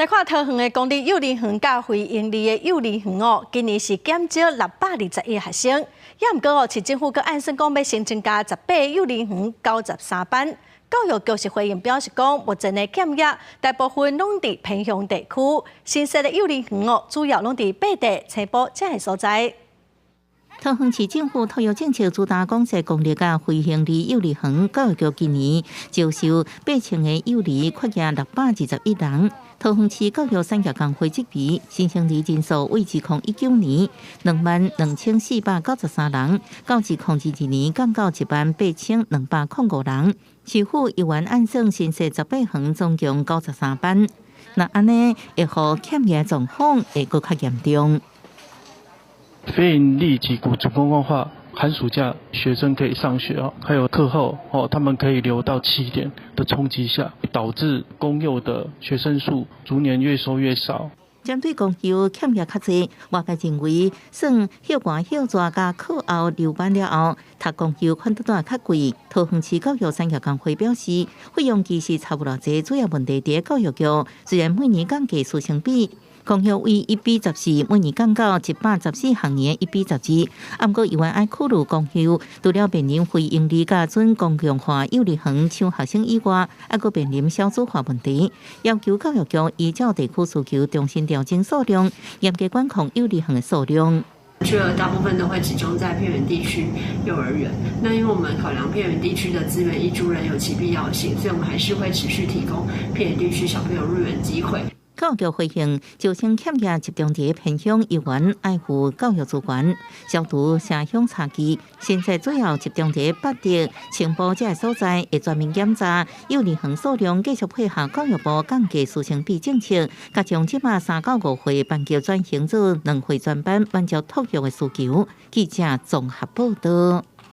來看桃園的公立幼兒園佮非營利的幼兒園哦，今年是減招621個學生，也毋過哦，市政府閣按算講欲新增加18個幼兒園93班。教育局是回應表示講，目前的欠額大部分攏佇偏鄉地區，新設的幼兒園哦，主要攏佇八德、青埔這个所在。桃園市政府托育政策主打廣設公立佮非營利幼兒園，教育局今年招收8000個幼兒，缺額621人。桃園市教育產業工會質疑，新生兒人數為2019年22,493人，到2022年降到18,205人。市府猶原按算新設十八園，總共93班。若按呢會予欠額狀況會閣較嚴重。非營利及準公共化，寒暑假學生可以上學哦，還有課後哦，他們可以留到7點的衝擊下，導致公幼的學生數逐年越收越少。針對公幼欠額較濟，外界認為算歇寒歇熱佮課後留班了後，讀公幼反倒轉較貴。桃園市教育產業工會表示，費用其實差無偌濟，主要問題佇教育局。雖然每年降低師生比，公幼為1比14，每年降到114學年1比12，毋過猶原愛考慮公幼，除了面臨非營利佮準公共化幼兒園搶學生以外，猶閣面臨少子化問題，要求教育局依照地區需求重新調整數量，嚴格管控幼兒園的數量。缺額大部分都會集中在偏遠地區幼兒園。那因為我們考量偏遠地區的資源挹注仍有其必要性，所以我們還是會持續提供偏遠地區小朋友入園機會。教育局回應，招生欠額集中佇偏鄉幼園愛護教育資源，消除城鄉差距。現在主要集中佇八德、青埔這个所在，會全面檢查幼兒園數量，繼續配合教育部降低師生比政策，佮將這馬3到5歲班級轉型做兩歲專班，滿足托育的需求。記者綜合報道。